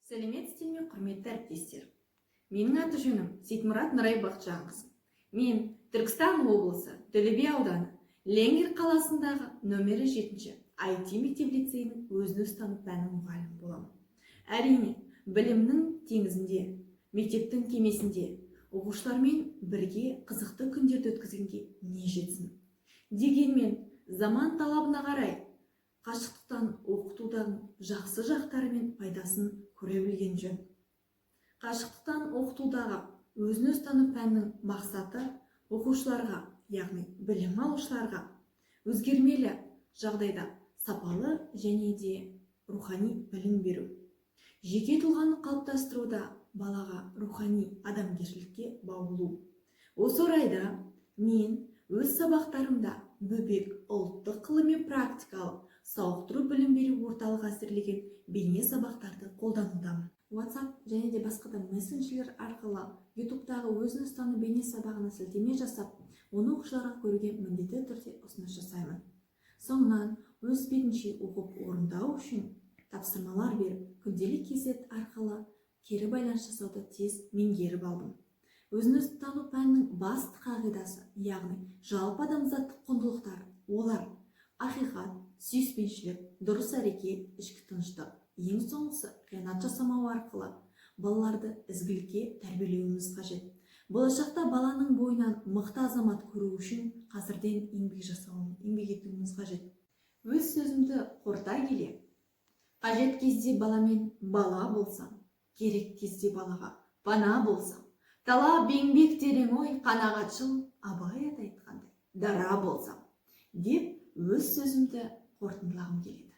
Сәлеметсіздер ме, құрметті әріптестер! Менің аты жөнім Сейтмұрат Нұрай Бақытжанқызы. Мен Түркістан облысы, Төле би ауданы, Ленгер қаласындағы нөмірі 7 IT мектеп лицейінің өзін өзі тану пәнінің мұғалімі боламын. Әрине, білімнің теңізінде, мектептің кемесінде оқушылармен бірге қызықты күндерді өткізгенге не жетсін! Дегенмен заман талабына қарай қашықтықтан оқытудың жақсы жақтары мен пайдасын көре білген жөн. Қашықтықтан оқытудағы өзін өзі тану пәнінің мақсаты оқушыларға, яғни білім алушыларға өзгермелі жағдайда сапалы және де рухани білім беру, жеке тұлғаны қалыптастыруда балаға рухани адамгершілікке баулу. Осы орайда мен өз сабақтарымда «Бөбек» ұлттық ғылыми практикалық сауықтыру білім беру орталығы әзірлеген бейне сабақтарды қолданудамын. WhatsApp және де басқа да мессенджерлер арқылы Ютубтағы өзін өзі тану бейне сабағына сілтеме жасап, оны оқушыларға көруге міндетті түрде ұсыныс жасаймын. Соңынан өз бетінше оқып орындау үшін тапсырмалар беріп, Күнделік kz арқылы кері байланыс жасауды тез меңгеріп алдым. Өзін өзі тану пәнінің басты қағидасы, яғни жалпы адамзаттық құндылықтар, олар: ақиқат, сүйіспеншілік, дұрыс әрекет, ішкі тыныштық, ең соңғысы қиянат жасамау арқылы балаларды ізгілікке тәрбиелеуіміз қажет. Болашақта баланың бойынан мықты азамат көру үшін қазірден еңбек жасауым, еңбек етуіміз қажет. Өз сөзімді қорыта келе, қажет кезде баламен бала болсам, керек кезде балаға пана болсам, талап, еңбек, терең ой, қанағатшыл, Абай ата айтқандай, дара болсам деп өз сөзімді қорытындылағым келеді.